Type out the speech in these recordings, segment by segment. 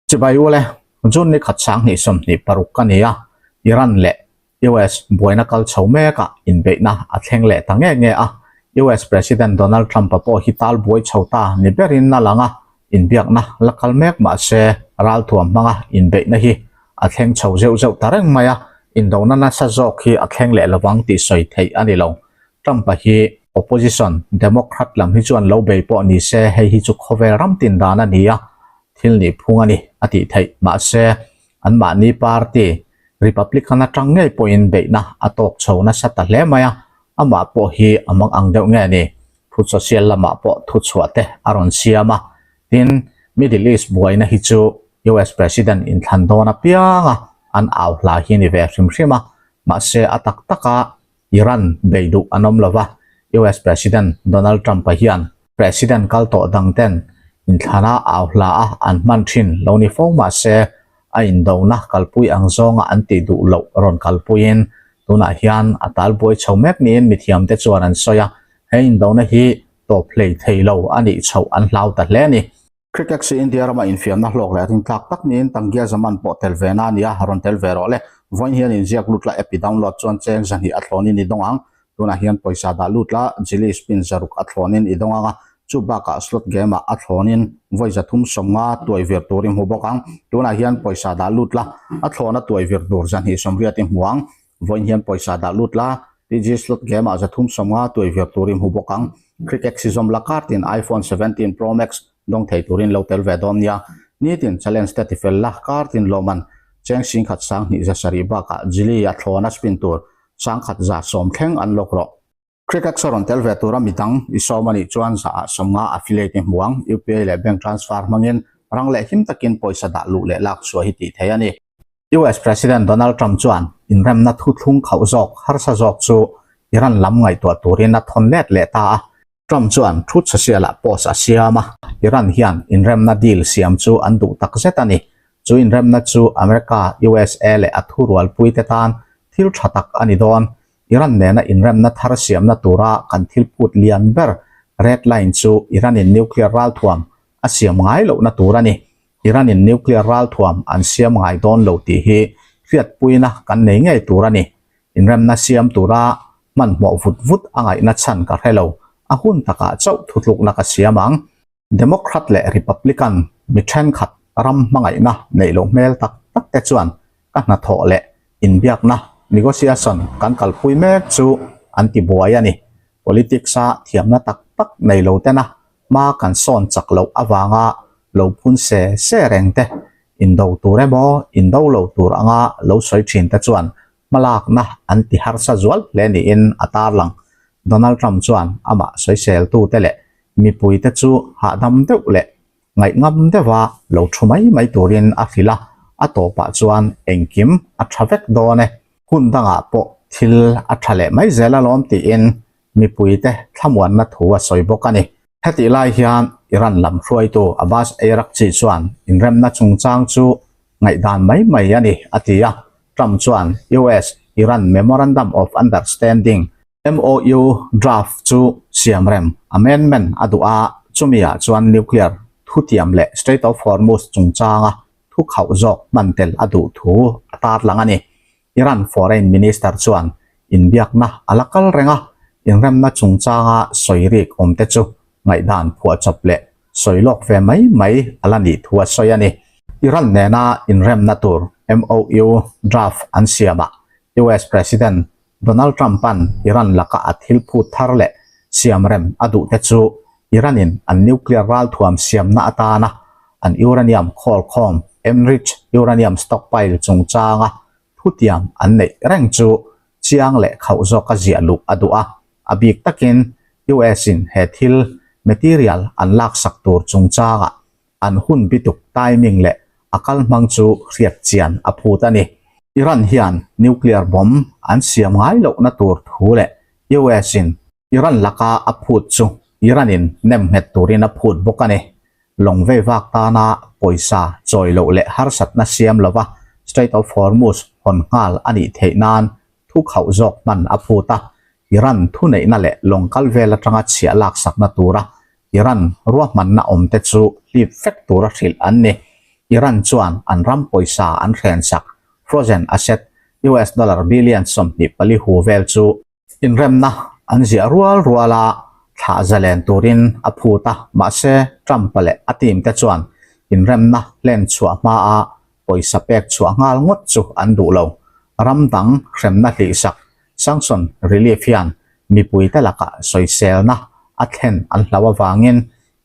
Chibai ule, June ni khat 2026 ka ni a, Iran leh US buaina kal chho mekah inbeihna a thleng leh ta nge nge a. US President Donald Trump-a pawh hi tal buai chho ta ni berin a lang a, inbiakna la kal mek mah se ralthuam hmanga inbeihna hi a thleng chho zeuh zeuh ta reng mai a, indona nasa zawk hi a thleng leh lovang tih sawi theih a ni lo. Trump-a hi opposition Democrat lam hi chuan lo bei pawh ni se hei hi chu khawvel ram tin dan a ni a, thil nih phung a ni a tih theih. Mahse, anmahni party Republican atang ngei pawhin beihna a tawk chho nasa ta hle mai a, amah pawh hi a mang ang deuh nge ni? Thu social lamah pawh thuchhuah te a rawn siam a, tin, Middle East buaina hi chu US President inthlan dawn apianga an au hla hi ni ve hrim hrim a, mahse a tak taka Iran bei duh an awm lova, US President Donald Trump-a hian President kal tawh dang ten inthlana au hla a an hman thin lo ni fo mah se a indona kalpui ang zawnga an tih duh loh rawn kalpuiin tunah hian a talbuai chho mek niin mithiamte chuan an sawi a, he indona hi tawp hlei thei lo a nih chhoh an hlau ta hle a ni. Cricket hi India rama infiamna hlawk leh rintlak tak niin Tangia Zaman pawh tel ve na a ni a, rawn tel ve rawh le. Vawiin hian inziak lut la app i download chuan cheng zahnih a thlawnin i dawng ang. Tunah hian pawisa dah lut la, Jili spin zaruk a thlawnin i dawng ang a, chu bakah slot game ah a thlawnin vawi 350 tuai vir tur i hmu bawk ang. Tunah hian pawisa dah lut la, a thlawna tuai vir tur 280 i hmu ang. Vawiin hian pawisa dah lut la, PG slot game ah 350 tuai vir tur i hmu bawk ang. Cricket si zawm la kar tin iPhone 17 Pro Max dawng thei turin lo tel ve dawn nia. Nitin challenge te tifel la, kar tin lawman cheng 10,000 270 bakah Jili a thlawna spin tur 1110 thleng an lawk rawh. Cricket saw rawn tel ve tura midang i sawm a nih chuan zaah 50 affiliate i hmu ang. UPI leh bank transfer hmangin rang leh him takin pawisa dah luh leh lak chhuah hi tih theih a ni. US President Donald Trump chuan inremna thuthlung khauh zawk harsa zawk chu Iran lam ngaihtuah turin a thawn let leh ta a. Trump chuan Truth Social-ah post a siam a, Iran hian inremna deal siam chu an duh tak zet a ni. Chu inremna chu America, USA leh a thurualpuite tan thil tha tak a ni dawn. Iran nena inremna thar siamna tura kan thil phut lian ber red line chu Iran-in nuclear ralthuam a siam ngai lohna tur a ni. Iran-in nuclear ralthuam an siam ngai dawn lo tih hi hriatpuina kan nei ngei tur a ni. Inremna siam tura hmanhmawh vut vut a ngaihna chhan ka hre lo, a hun takah chauh thutlukna ka siam ang. Democrat leh Republican mi thenkhat ram hmangaihna neih loh hmel tak tak te chuan ka hnathawh leh inbiakna, negotiation, kan kalpui mek chu an ti buai a ni. Politics-a thiamna tak tak nei lo tena hma kan sawn chak loh avanga lo phun se se reng te, indo tur emaw indo lo tur anga lo sawi thin te chuan hmalakna an ti harsa zual hle niin a tarlang. Donald Trump chuan amah sawiseltute leh mipuite chu hahdam deuh leh ngaihngam deuha lo thu mai mai turin a hrilh a, a tawpah chuan engkim a tha vek dawn e, hun dangah pawh thil a tha leh mai zel alawm tiin mipuite thlamuanna thu a sawi bawk a ni. Hetih lai hian Iran lam hruaitu Abbas Araghchi chuan inremna chungchang chu ngaihdan mai mai a ni a ti a, Trump chuan US-Iran Memorandum of Understanding, MOU, draft chu siamrem, amendment, a duh a, chumiah chuan nuclear thutiam leh Strait of Hormuz chungchanga thu khauh zawk hman tel a duh thu a tarlang a ni. Iran Foreign Minister chuan inbiakna a la kal reng a, inremna chungchanga sawi rik awmte chu ngaihdan phuahchawp leh sawi lawk ve mai mai a la nih thu a sawi a ni. Iran nena inremna tur MOU draft an siamah US President Donald Trump-a'n Iran laka a thil phut thar leh siamrem a duhte chu Iran-in an nuclear ralthuam siamna atana an uranium khawlkhawm enriched uranium stockpile chungchanga thutiam an neih reng chu chiang leh khauh zawka ziah luh a duh a. A bik takin US-in he thil material an laksak tur chungchangah an hun bituk timing leh a kal hmang chu hriat chian a phut a ni. Iran hian nuclear bomb an siam ngai lohna tur thu leh US-in Iran laka a phut chu Iran-in nem nghet turin a phut bawk a ni. Lawng vei vak tana pawisa chawi loh leh harsatna siam lova Strait of Hormuz hawn nghal a nih theih nan thu khauh zawk hman a phut a, Iran thuneihna leh lawng kal vel atanga chhiah laksakna tura Iran ruahmanna awmte chu hlip vek tura hrilh an ni. Iran chuan an ram pawisa an hrensak, frozen asset, US dollar billion 24 hu vel chu inremna an ziah rual rual a, thlah zalen turin a phut a, mahse Trump-a leh a team te chuan inremna hlen chhuah hmaa pawisa pek chhuah nghal ngawt chu an duh lo. Ram dang hremna hlihsak, sanction relief hian mipuite lakah sawiselna a thlen an hlau avangin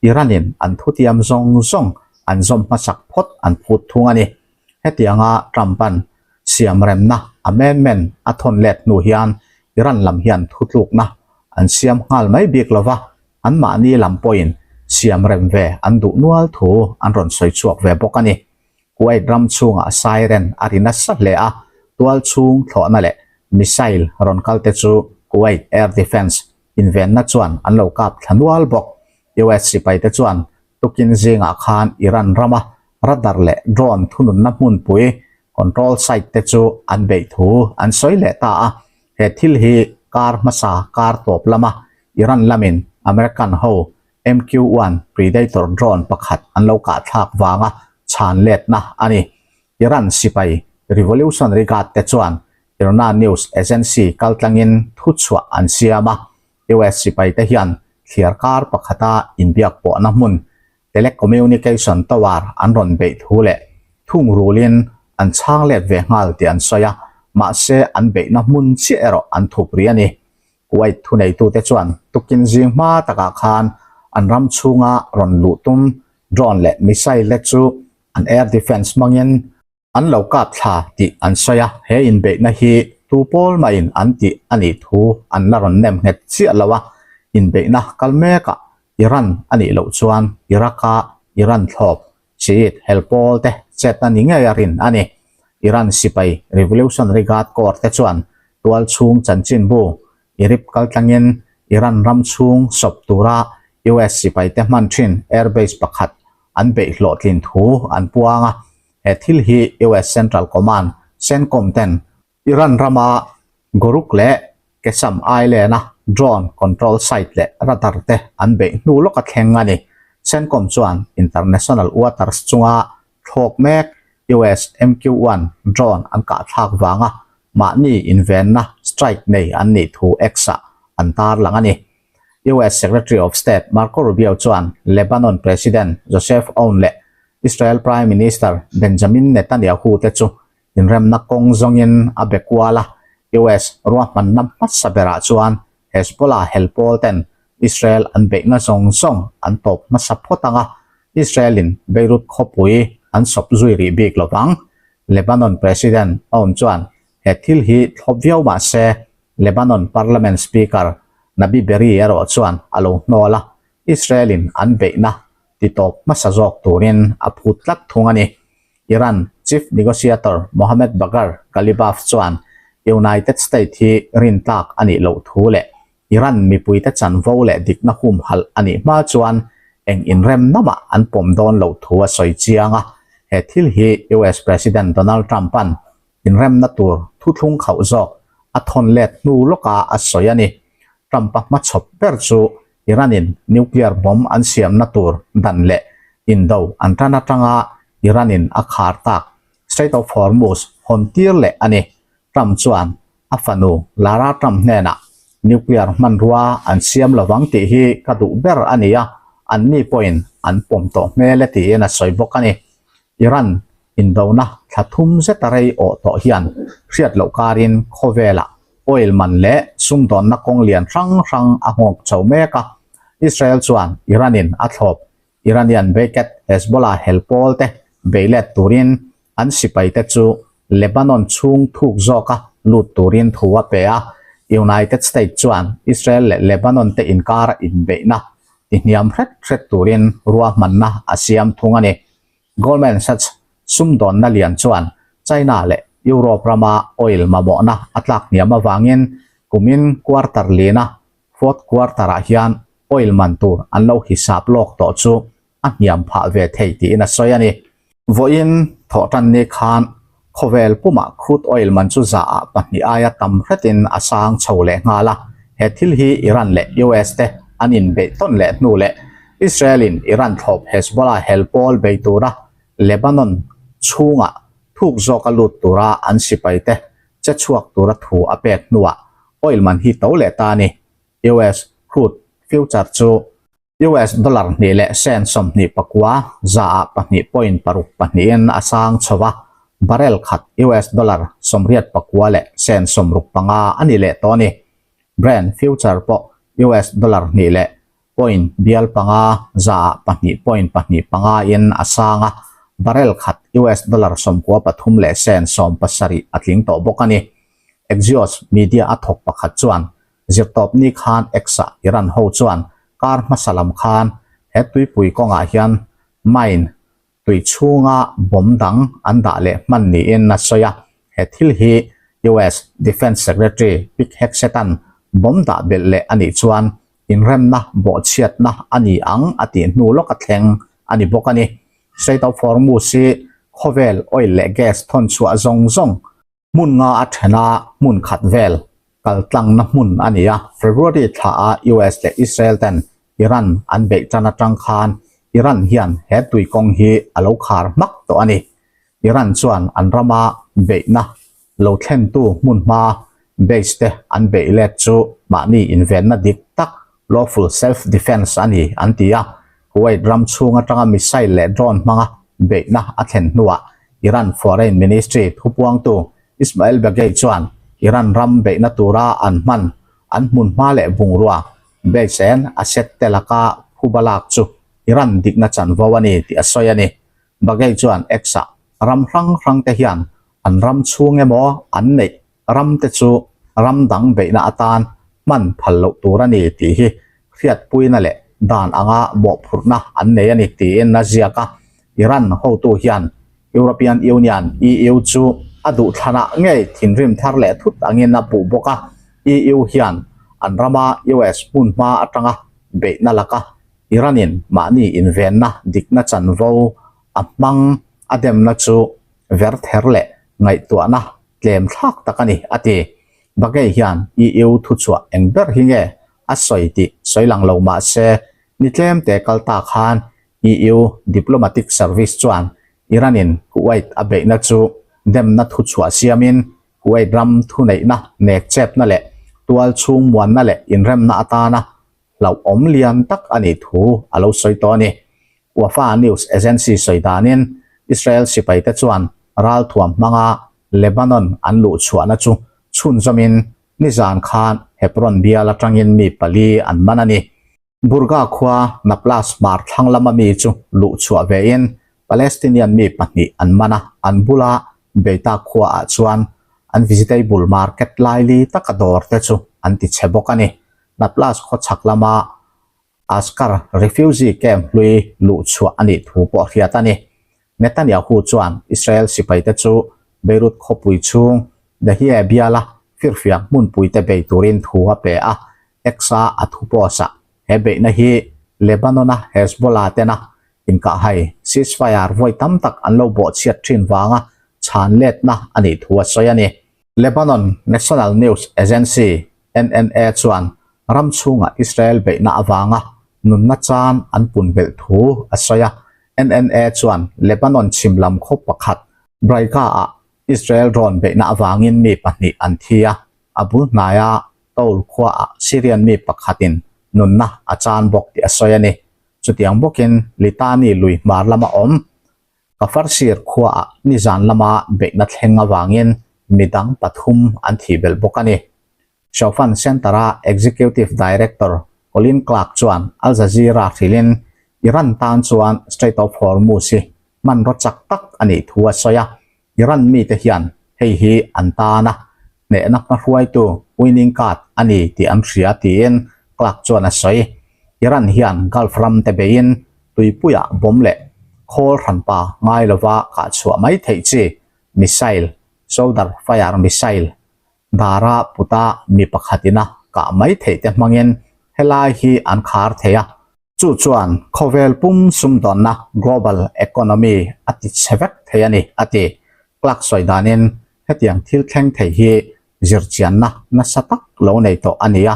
Iran-in an thutiam zawng zawng an zawm hmasak phawt an phut thung a ni. Hetianga Trump-a'n siamremna amendment a thawn let hnu hian Iran lam hian thutlukna an siam nghal mai bik lo va, anmahni lam pawhin siamrem ve an duh nual thu an rawn sawi chhuak ve bawk a ni. Kuwait ram chhungah siren a ri nasa hle a, tual chhung thlawhna leh missile rawn kalte chu Kuwait Air Defence invenna chuan an lo kap thla nual bawk. US sipaite chuan tukin zingah khan Iran rama radar leh drone thununna hmunpui, control site, te chu an beih thu an sawi leh ta a. He thil hi kar hmasa kar tawp lama Iran lamin American ho MQ-1 Predator drone pakhat an lo kah thlak vanga chhan letna a ni. Iran sipai Revolutionary Guard te chuan Irna news agency kaltlangin thuchhuah an siam a, US sipaite hian thliar kar pakhata inbiak pawhna hmun telecommunication tower an rawn beih thu leh thungrulin an chhang let ve nghal tih an sawi a, mahse an beihna hmun chiah erawh an thup rih a ni. Kuwait thuneitute chuan tukin zing hma takah khan an ram chhunga rawn luh tum drone leh missile te chu an air defence hmangin An lo kap thla tih an sawi a, he inbeihna hi tu pawl mahin an tih a nih thu an la rawn nem nghet chiah lo a, inbeihna kal mekah Iran a nih loh chuan Iraq-a Iran thlawp Shiite hel pawl te chetna ni ngei a rin a ni. Iran sipai Revolutionary Guard Corps te chuan tual chhung chanchinbu IRIB kaltlangin Iran ram chhung sawp tura US sipaite hman thin airbase pakhat an beih hlawhtlin thu an puang a, he thil hi US Central Command, CENTCOM, ten Iran rama Goruk leh Qeshm Island-a drone control site leh radar te an beih hnu lawka thleng a ni. CENTCOM chuan international waters chunga thlawk mek US MQ-1 drone an kahthlak vanga mahni invenna strike nei an nih thu X-ah an tarlang a ni. US Secretary of State Marco Rubio chuan Lebanon President Joseph Aoun leh Israel Prime Minister Benjamin Netanyahu te chu inremna kawng zawngin a be kual a, US ruahmanna hmasa berah chuan Hezbollah hel pawl ten Israel an beihna zawng zawng an tawp hmasa phawt ang a, Israel-in Beirut khawpui an sawp zui rih bik lo vang. Lebanon President Aoun chuan he thil hi thlawp viau mah se Lebanon Parliament Speaker Nabi Berri erawh chuan a lo hnawl a, Israel-in an beihna titawp hmasa zawk turin a phut tlat thung a ni. Iran Chief Negotiator Mohammad Bagher Ghalibaf chuan United State hi rintlak a nih loh thu leh Iran mipuite chanvo leh dikna humhalh a nih hma chuan eng inremna mah an pawm dawn loh thu a sawi chiang a, he thil hi US President Donald Trump-a'n Inremna tur thuthlung khauh zawk a thawn let hnu lawka a sawi a ni. Trump-a hmachhawp ber chu Iran-in nuclear bomb an siamna tur dan leh indo an tan atanga Iran-in a khar tak Strait of Hormuz hawn tir leh a ni. Trump chuan a fanu Lara Trump hnenah nuclear hmanrua an siam lovang tih hi ka duh ber a ni a, anni pawhin an pawm tawh hmel e tiin a sawi bawk a ni. Iran indona thla thum zeta rei awh tawh hian hriat loh karin khawvelah oil man leh sumdawnna kawng lian hrang hrang a nghawk chho mek a. Israel chuan Iran-in a thlawp Iranian backed Hezbollah hel pawl te bei let turin an sipaite chu Lebanon chhung thuk zawka lut turin thu a pe a. United States chuan Israel leh Lebanon te inkara inbeihna tihniam hret hret turin ruahmanna a siam thung a ni. Goldman Sachs sumdawnna lian chuan China leh Europe rama oil mamawhna a tlak hniam avangin kumin quarter lina, fourth quarter, ah hian oil man tur an lo hisap lawk tawh chu a hniam phah ve thei tiin a sawi a ni. Vawiin thawhtanni khan khawvel pumah crude oil man chu zaah pahnih aia tam hretin a sang chho leh nghal a, he thil hi Iran leh US te an inbeih tawn leh hnu leh Israel-in Iran thlawp Hezbollah hel pawl bei tura. Lebanon chhungah thuk zawka lut tura an sipaite che chhuak tura thu a pek hnuah oil man hi to leh ta a ni. US crude future chu US dollar hnih leh cent 24 zaah pahnih point paruk pahnihin a sang chho a, barrel khat US dollar 89 leh cent 65 a ni leh tawh a ni. Brent future pawh US dollar hnih leh point bial panga zaah pahnih point pahnih panga in a sang a, barrel khat US dollar 93 leh cent 70 a tling tawh bawk a ni. Axios media a thawk pakhat chuan Zirtawpni khan X-ah Iran ho chuan kar hmasa lam khan he tuipui kawngah hian mine tui chhunga bomb dang an dah leh hman niin a sawi a. He thil hi US Defence Secretary Pete Hegseth-a'n bomb dah belh leh a nih chuan inremna bawhchhiatna a ni ang a tih hnu lawk a thleng a ni bawk a ni. Strait of Hormuz hi khawvel oil leh gas thawn chhuah zawng zawng Hmun nga a then a, hmun khat vel kal tlangna hmun a ni a. February thla a US leh Israel ten Iran an beih tan atang khan Iran hian he tui kawng hi a lo khar hmak tawh a ni. Iran chuan an rama beihna lo thlentu hmun hma base te an beih let chu mahni invenna dik tak lawful self defense a ni an ti a. Kuwait ram chhung atanga missile leh drone hmanga beihna a thlen hnuah Iran Foreign Ministry thupuangtu Ismail Baghaei chuan Iran ram beihna tura an hman an hmunhma leh bungrua base and asset te laka phuba lak chu Iran dikna chanvo a ni tih a sawi a ni. Baghaei chuan X-ah ram hrang hrang te hian an ram chhung emaw an neih ram te chu ram dang beihna atan hman phal loh tur a ni tih hi hriatpuina leh dan anga mawhphurhna an nei a ni tiin a ziak a. Iran hotu hian European Union, EU, chu a duhthlanah ngei thinrim thar leh thut angin a puh bawk a. EU hian an rama US hmunhma atanga beihna laka Iran-in mahni invenna dikna chanvo a hmang a demna chu verther leh ngaihtuahna tlem thlak tak a ni, a ti. Baghaei hian EU thuchhuah eng ber hi nge a sawi tih sawi lang lo mah se, ni tlem te kal ta khan EU diplomatic service chuan Iran-in Kuwait a beihna chu demna thuchhuah siamin Kuwait ram thuneihna nek chepna leh tual chhung muanna leh inremna atana hlauhawm lian tak a nih thu a lo sawi tawh a ni. Wafa News Agency sawi danin Israel sipaite chuan ralthuam hmanga Lebanon an luh chhuahna chu chhunzawmin nizan khan Hebron bial atangin mi pali an man a ni. Burga khua Nablus hmar thlang lama mi chu luh chhuah vein Palestinian mi pahnih an man a, an bula Beita khuaah chuan an vegetable market laili taka dawr te chu an ti chhe bawk a ni. Nablus khawchhak lama Askar refugee camp hlui luh chhuah a nih thu pawh hriat a ni. Netanyahu chuan Israel sipaite chu Beirut khawpui chhung Dahieh biala firfiak hmunpuite bei turin thu a pe a, X-a a thu post ah he beihna hi Lebanon-a Hezbollah tena inkahhai ceasefire vawi tam tak an lo bawhchhiat thin vanga chhan letna a nih thu a sawi a ni. Lebanon National News Agency NNA chuan ram chhunga Israel beihna avanga nunna chan an pun belh thu a sawi a. NNA chuan Lebanon chhim lam khaw pakhat Braika-ah Israel drone beihna avangin mi pahnih an thi a, a bul hnaia Toul khuaah Syrian mi pakhatin nunna a chan bawk tih a sawi a ni. Chutiang bawkin Litani lui hmar lama awm Kafarsir khuaah nizan lama beihna thleng avangin midang pathum an thih belh bawk a ni. Chaufan Centre-a Executive Director Colin Clark chuan Al Jazeera hrilhin Iran tan chuan Strait of Hormuz hi hmanraw chak tak a nih thu a sawi a, Iran mite hian hei hi an tan a, hnehna hmahruaitu winning card a ni tih an hria tiin Clark chuan a sawi. Iran hian Gulf ram te beiin tuipuiah bomb leh khawl hranpa ngai lova kah chhuah mai theih chi missile, shoulder fire missile, dara puta mi pakhatina kah mai theih te hmangin helai hi an khar thei a. Chu chuan khawvel pum sumdawnna, global economy, a ti chhe vek thei a ni, a ti. Clark sawi danin hetiang thil thleng thei hi zirchianna nasa tak lo nei tawh a ni a,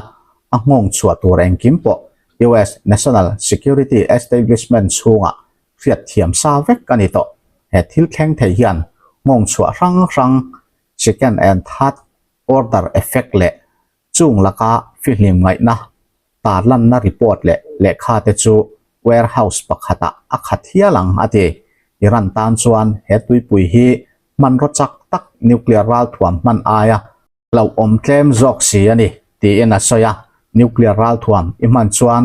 a nghawng chhuah tur engkim pawh US National Security Establishment chhungah hriatthiam sa vek a ni tawh. He thil thleng thei hian nghawng chhuah hrang hrang, second and third order effect leh chung laka fihlim ngaihna tarlanna report leh lehkha te chu warehouse pakhatah a khat hial ang a ti. Iran tan chuan he tuipui hi hmanraw chak tak nuclear ralthuam hman aia hlauhawm tlem zawk si a ni tiin a sawi a, nuclear ralthuam i hman chuan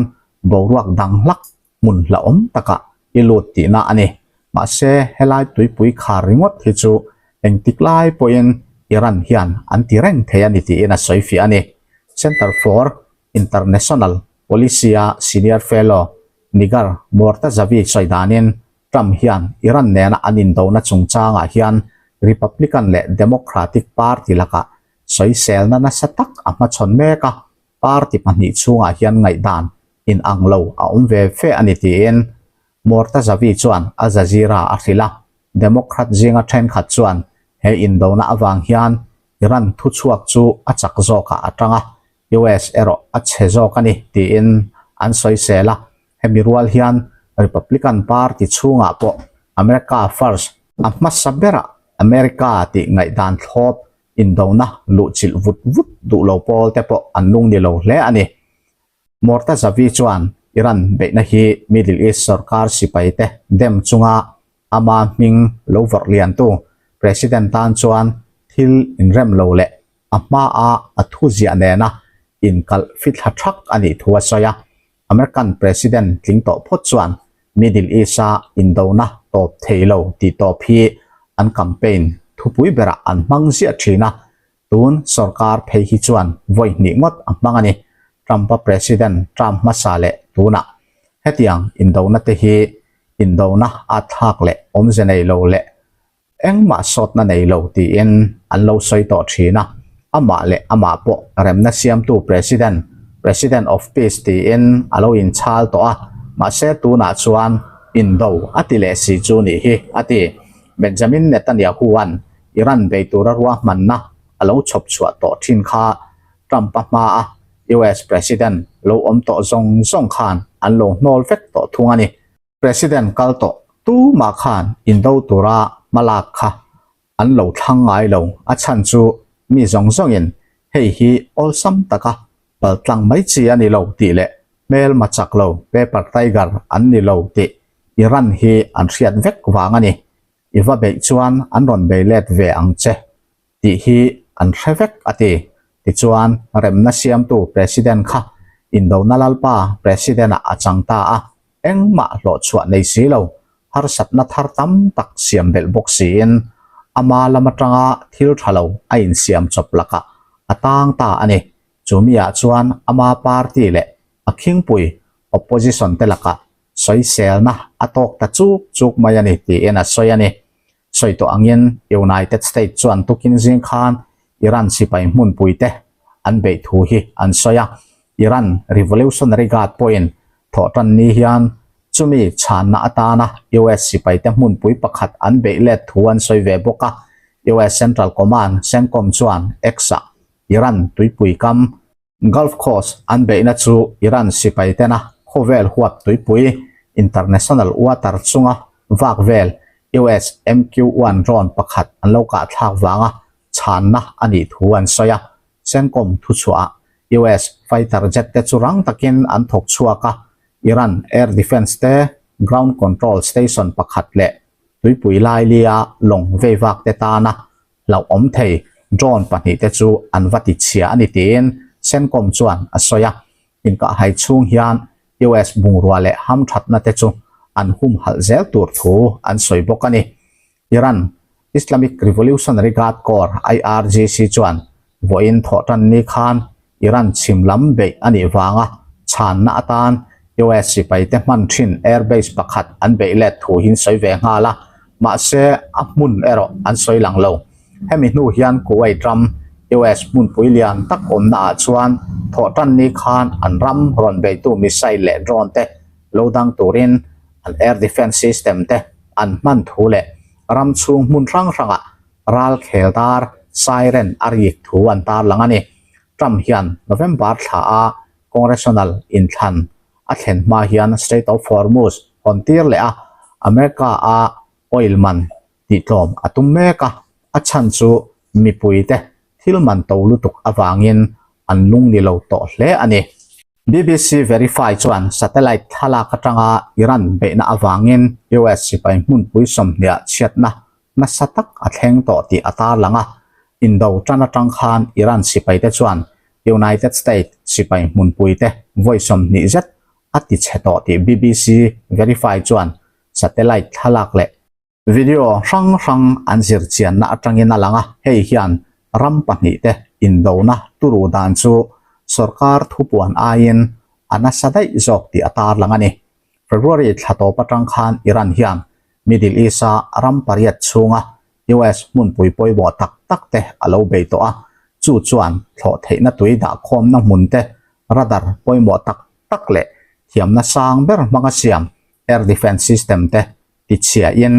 boruak dang hlak hmun hlauhawm takah i lut tihna a ni. Mahse, helai tuipui khar ringawt hi chu engtik lai pawhin Iran hian an ti reng thei a ni tiin a sawi fiah a ni. Center for International Policy-a Senior Fellow Nigar Mortazavi sawi danin Trump hian Iran nena an indona chungchangah hian Republican leh Democratic Party lakah sawiselna nasa tak a hmachhawn mek a, party pahnih chhungah hian ngaihdan inang lo a awm ve fe a ni tiin Mortazavi chuan Al Jazeera a hrilh a. Democrat zinga thenkhat chuan he indona avang hian Iran thuchhuak chu a chak zawkah a tang a, US erawh a chhe zawk a ni tiin an sawisel a, hemi rual hian Republican Party chhungah pawh America First, a hmasa berah America tih ngaihdan thlawp indona luhchilh vut vut duh lo pawl te pawh an lung ni lo hle a ni. Mortazavi chuan Iran beihna hi Middle East sorkar sipai te dem chunga ama hming lo vawrh liantu President tan chuan thil inrem lo leh a hmaa a thu ziah nena inkalh fithla thak a nih thu a sawi a. American President tling tawh phawt chuan Middle East-a indona tawp thei lo tih tawp hi an campaign thupui berah an hmang ziah thin a, tun sorkar phei hi chuan vawi hnih ngawt a hmang a ni. Trump-a President term hmasa leh tunah hetiang indona te hi indona a thlak leh awmze nei lo leh Engmah sawtna nei lo tiin an lo sawi tawh thin a, amah leh amah pawh remna siamtu President, President of Peace tiin a lo inchhal tawh a, mahse tunah chuan indo a ti leh si chu nih hi, a ti. Benjamin Netanyahu-a'n Iran bei tura ruahmanna a lo chhawp chhuah tawh thin kha Trump-a hmaa US President lo awm tawh zawng zawng khan an lo hnawl vek tawh thung a ni. President kal tawh tumah khan indo tura hmalak kha an lo thlang ngai lo, a chhan chu mi zawng zawngin hei hi awlsam taka paltlang mai chi a ni lo tih leh hmelma chak lo paper tiger an ni lo tih Iran hi an hriat vek vang a ni. I va beih chuan an rawn bei let ve ang che tih hi an hre vek a ti. Tichuan, remna siamtu President kha indona lalpa President-ah a chang ta a, engmah hlawhchhuah nei si lo, harsatna thar tam tak siam belh bawk siin ama lam atanga thil tha lo a insiam chawp lakah a tang ta a ni. Chumiah chuan ama party leh a khingpui opposition te lakah sawiselna a tawk ta chuk chuk mai a ni tiin a sawi a ni. Sawi tawh angin United States chuan tukin zing khan Iran sipai hmunpui te an beih thu hi an sawi a, Iran Revolutionary Guard pawhin thawhtan ni hian chumi chhanna atana US sipai te hmunpui pakhat an beih let thu an sawi ve bawk a. US Central Command, CENTCOM, chuan X-ah Iran tuipui kam Gulf Coast an beihna chu Iran sipai tena khawvel huap tuipui, international water, chunga vak vel US MQ-1 drone pakhat an lo kah thlak vanga chhanna a nih thu an sawi a. CENTCOM thuchhuahah US fighter jet te chu rang takin an thawk chhuak a, Iran air defence te ground control station pakhat leh tuipui lailia lawng vei vak te tana hlauhawm thei drone pahnihte chu an va ti chhia a ni tiin CENTCOM chuan a sawi a. Inkahhai chhung hian US bungrua leh hamthatna te chu an humhalh zel tur thu an sawi bawk a ni. Iran Islamic Revolutionary Guard Corps, IRGC, chuan vawiin thawhtan ni khan Iran chhim lam beih a nih vanga chhanna atan US sipaite hman thin airbase pakhat an beih let thu hi an sawi ve nghal a, mahse a hmun erawh an sawi lang lo. Hemi hnu hian Kuwait ram US hmunpui lian tak awmna ah chuan thawhtan ni khan an ram rawn beitu missile leh drone te lo dang turin an air defence system te an hman thu leh ram chhung hmun hrang hrangah ral khel dar siren a rik thu an tarlang a ni. Trump hian November thla a Congressional inthlan a thlen hma hian Strait of Hormuz hawn tir leh a, America a oil man tihtlawm a tum mek a, a chhan chu mipuite thil man to lutuk avangin an lung ni lo tawh hle a ni. BBC Verify chuan satellite thlalak atanga Iran beihna avangin US sipai hmunpui sawmhniah chhiatna nasa tak a thleng tawh tih a tarlang a, indo tan atang khan Iran sipaite chuan United States sipai hmunpuite vawi 20 zet a ti chhe tawh tih BBC Verify chuan satellite thlalak leh video hrang hrang an zir chianna atangin a lang a, hei hian ram pahnihte indona turu dan chu sorkar thupuan aiin a nasa daih zawk tih a tarlang a ni. February thla tawp atang khan Iran hian Middle East-a ram pariat chhunga US hmunpui pawimawh tak tak te a lo bei tawh a, chu chuan thlawh theihna tui dahkhawmna hmun te, radar pawimawh tak tak leh thiamna sang ber hmanga siam air defense system te tichhiain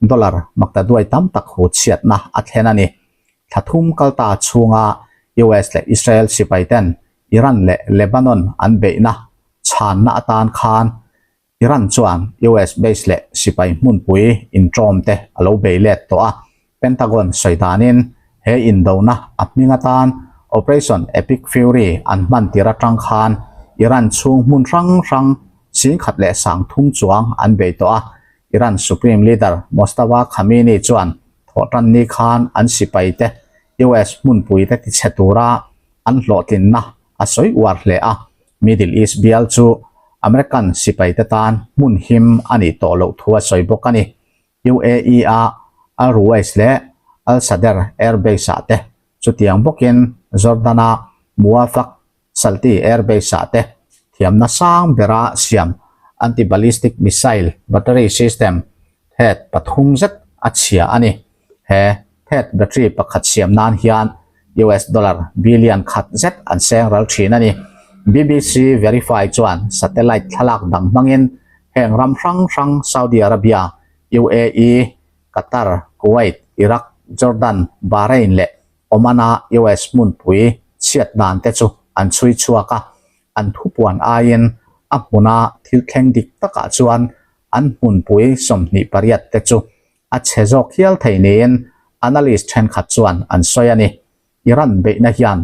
dollar maktaduai tam tak hu chhiatna a thlen a ni. Thla thum kal ta chhunga US leh Israel sipai ten Iran leh Lebanon an beihna chhanna atan khan Iran chuan US base leh sipai hmunpui inṭawm te a lo bei let tawh a, Pentagon sawi danin he indona a hming atan Operation Epic Fury an hman tir atang khan Iran chhung hmun hrang hrang 10,300 chuang an bei tawh a, Iran Supreme Leader Mojtaba Khamenei chuan thawhtanni khan an sipai te US hmunpui te tichhe tura an hlawhtlinna a sawi uar hle a, Middle East bial chu American sipai te tan hmun him a nih tawh loh thu a sawi bawk a ni. UAE-a Al Ruwais leh Al Sadr Air Base-ah te, chutiang bawkin Jordan-a Muwafaq Salti Air Base-ah te thiamna sang bera siam anti-ballistic missile battery system THAAD pathum zet a chhia a ni. He THAAD battery pakhat siam nan hian US dollar billion khat zet an seng ral thin a ni. BBC Verify chuan satellite thlalak dang hmangin heng ram hrang hrang Saudi Arabia, UAE, Qatar, Kuwait, Iraq, Jordan, Bahrain leh Oman-a US hmunpui chhiat dan te chu an chhui chhuak a, an thupuan aiin a hmuna thil thleng dik takah chuan an hmunpui 28 te chu a chhe zawk hial thei niin analyst thenkhat chuan an sawi a ni. Iran beihna hian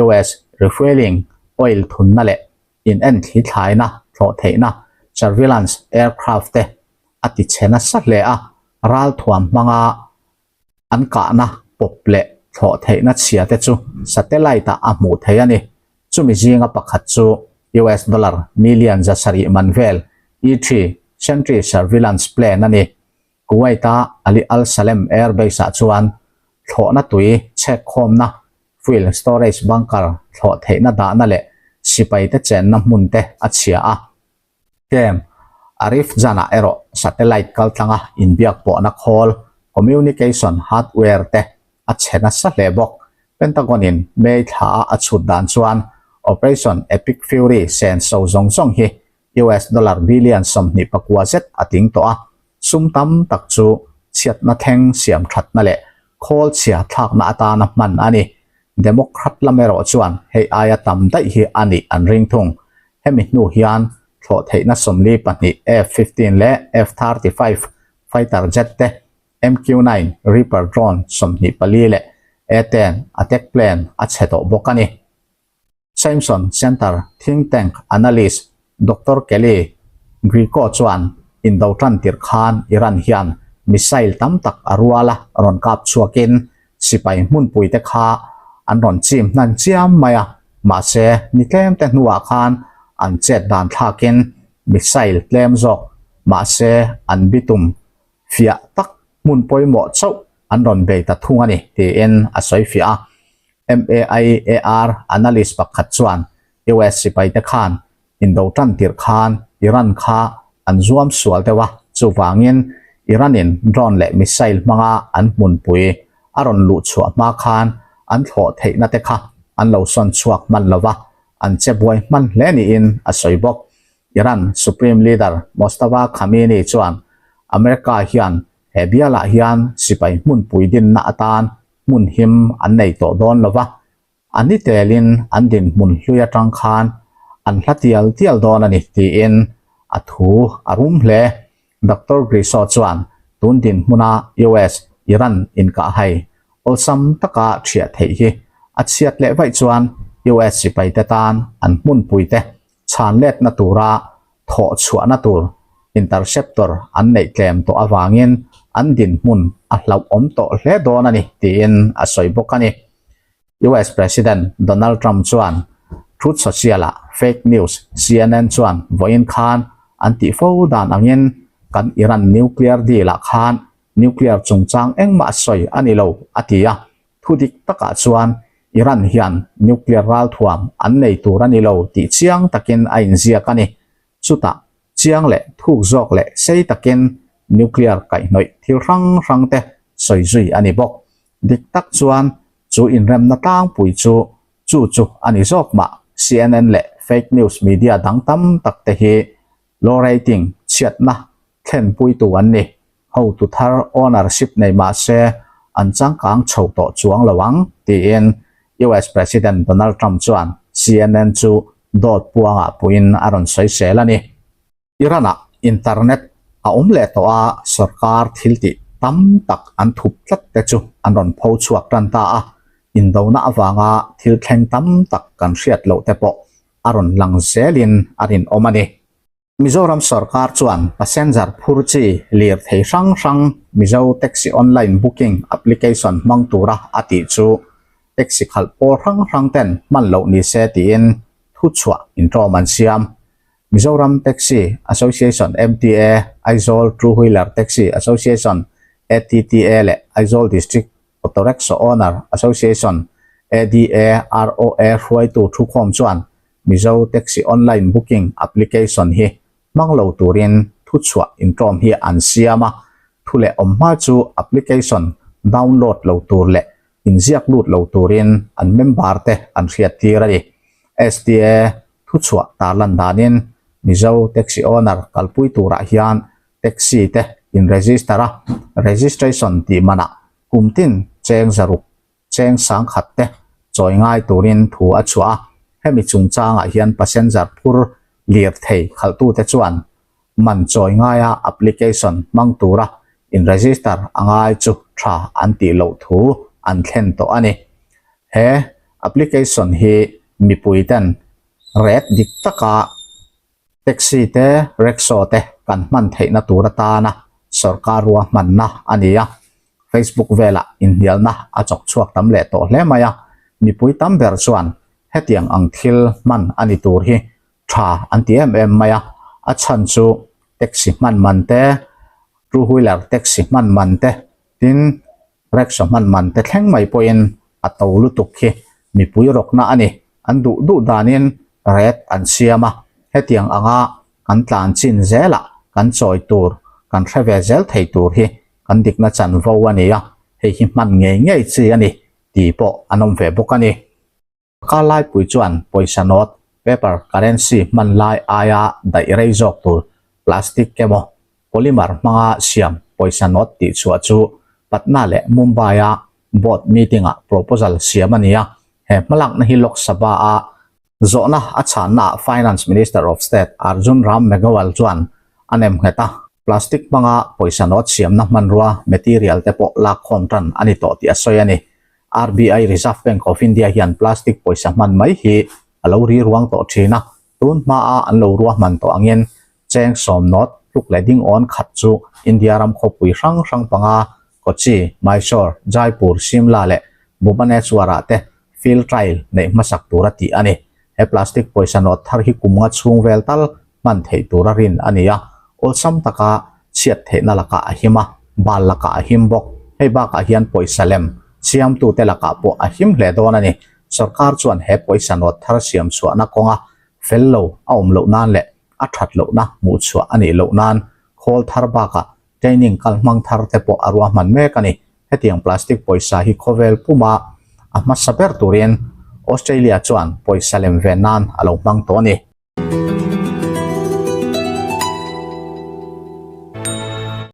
US refuelling oil thunna leh in en thli thlaina thlawh theihna surveillance aircraft te a ti chhe nasa hle a, ralthuam hmanga an kahna pawp leh thlawh theihna chhia te chu satellite ah a hmuh theih a ni. Chumi zinga pakhat chu US dollar million 700 man vel E-3 Sentry surveillance plane a ni. Kuwait-a Ali Al Salem Air Base-ah chuan thlawhna tui chhekkhawmna, fuel storage bunker, thlawh theihna dahna leh sipaite chenna hmun te a chhia a. Tlem, Arifjan-ah erawh satellite kaltlanga inbiak pawhna khawl, communication hardware, te a chhe nasa hle bawk. Pentagon-in May thla-a a chhut dan chuan Operation Epic Fury senso zawng zawng hi US dollar billion 29 zet a tling tawh a, sum tam tak chu chhiatna thleng siam thatna leh khawl chhia thlakna atana hman a ni. Democrat lam erawh chuan hei aia tam daih hi a nih an ring thung. Hemi hnu hian thlawh theihna 42 F-15 leh F-35 fighter jet te, MQ-9 Reaper drone 24 leh A-10 attack plane a chhe tawh bawk a ni. Simpson Center think tank analyst Doctor Kelly Grieco chuan indo tan tirh khan Iran hian missile tam tak a rual a rawn kap chhuakin sipai hmunpui te kha an rawn chim hnan chiam mai a, mahse ni tlem te hnuah khan an chet dan thlakin missile tlem zawk mahse an bitum fiah tak hmun pawimawh chauh an rawn bei ta thung a ni tiin a sawi fiah a. MAIAR analyst pakhat chuan US sipaite khan indo tan tirh khan Iran kha an zuam sual deuh a, chuvangin Iran-in drone leh missile hmanga an hmunpui a rawn luh chhuah hma khan an thlawh theihna te kha an lo sawn chhuak hman lo va, an che buai hman hle niin a sawi bawk. Iran Supreme Leader Mojtaba Khamenei chuan America hian he bialah hian sipai hmunpui dinna atan hmun him an nei tawh dawn lo va, a ni telin an dinhmun hlui atang khan an hla tial tial dawn a ni tiin a thu a rum hle. Doctor Grisso chuan tun dinhmuna US. Iran inkahhai awlsam taka ṭhiah theih hi a chhiat leh vaih chuan US sipaite tan an hmunpuite chhan letna tura thawh chhuahna tur interceptor an neih tlem tawh avangin an dinhmun a hlauhawm tawh hle dawn a ni tiin a sawi bawk a ni. US President Donald Trump chuan Truth Social-ah fake news CNN chuan vawiin khan an tih fo dan angin kan Iran nuclear deal-ah khan nuclear chungchang engmah sawi a ni lo a ti a, thu dik takah chuan Iran hian nuclear ralthuam an nei tur a ni lo tih chiang takin a inziak a ni. Chutah chiang leh thuk zawk leh sei takin nuclear kaihhnawih thil hrang hrang te sawi zui a ni bawk. Dik tak chuan chu inremna tlangpui chu chu chu a ni zawk mah. CNN leh fake news media dang tam tak te hi low rating chhiatna thlenpuitu an ni. Hotu thar ownership nei mah se an changkang chho tawh chuang lo ang, tiin US President Donald Trump chuan CNN chu dawt puangah puiin a rawn sawisel a ni. Iran-ah internet a awm leh tawh a, sorkar thiltih tam tak an thup tlat te chu an rawn pho chhuak tan ta a, indona avanga thil thleng tam tak kan hriat loh te pawh a rawn lang zelin a rinawm a ni. Mizoram sorkar chuan passenger phur chi lirthei hrang hrang Mizo Taxi Online Booking Application hmang tura a tih chu taxi khalh pawl hrang hrang ten hman loh ni se tiin thuchhuah intawm an siam. Mizoram Taxi Association, MTA, Aizawl Two Wheeler Taxi Association, ATTA, leh Aizawl District Auto Rickshaw Owner Association, ADA, ROA hruaitu thukhawm chuan Mizo Taxi Online Booking Application hi hmang lo turin thuchhuah intawm hi an siam a, thu leh awm hma chu application download lo tur leh inziak lut lo turin an member te an hriattir a ni. STA thuchhuah tarlan danin Mizo Taxi Owner kalpui turah hian taxi te in register a, registration tih manah kum tin cheng zaruk cheng sangkhat te chawi ngai turin thu a chhuah a, hemi chungchangah hian passenger phur lirthei khalhtute chuan man chawi ngaia application hmang tura in register a ngai chu tha an tih loh thu an thlen tawh a ni. He application hi mipui ten ret dik taka Taxi te, rickshaw te kan hman theihna tur atana sorkar ruahmanna a ni a, Facebook velah inhnialna a chawk chhuak tam leh tawh hle mai a, mipui tam ber chuan hetiang ang thil hman a ni tur hi tha an ti em em mai a, a chhan chu taxi hman man te, two wheeler taxi hman man te, tin Rickshaw hman man te thleng mai pawhin a to lutuk hi mipui rawkna a ni. An duh duh danin rate an siam a, hetiang anga kan tlan chin zelah kan chawi tur kan hre ve zel thei tur hi kan dikna chanvo a ni a, hei hi hman ngei ngei chi a ni tih pawh an awm ve bawk a ni. Ka laipui chuan pawisa note, paper currency hman lai aia daih rei zawk tur plastic emaw polymer hmanga siam pawisa note tih chhuah chu Patna leh Mumbai-a board meeting-ah proposal siam a ni a. He hmalakna hi Lok Sabha-a zawhna a chhannaah Finance Minister of State Arjun Ram Meghwal chuan a nem nghet a. Plastic hmanga pawisa note siamna hmanrua material te pawh lakkhawm tan a ni tawh tih a sawi a ni. RBI, Reserve Bank of India, hian plastic pawisa hman mai hi a lo ri ruang tawh thin a, tun hmaa an lo ruahman tawh angin cheng sawm nawt tluk leh ding awn khat chu India ram khawpui hrang hrang panga Kochi, Mysore, Jaipur, Shimla leh Bhubaneswar-ah te field trial neih hmasak tura tih a ni. He plastic pawisa nawt thar hi kum nga chhung vel tal hman theih tura rin a ni a, awlsam taka chhiat theihna lakah a him a, bal lakah a him bawk. Hei bakah hian pawisa lem siamtute lakah pawh a him hle dawn a ni. Sorkar chuan he pawisa nawt thar siam chhuahna kawnga fel lo a awm loh nan leh a that lohna hmuh chhuah a nih loh nan khawl thar bakah training kal hmang thar te pawh a ruahman mek a ni. Hetiang plastic pawisa hi khawvel puma a hmasa ber turin Australia chuan pawisa lem ve nan a lo hmang tawh a ni.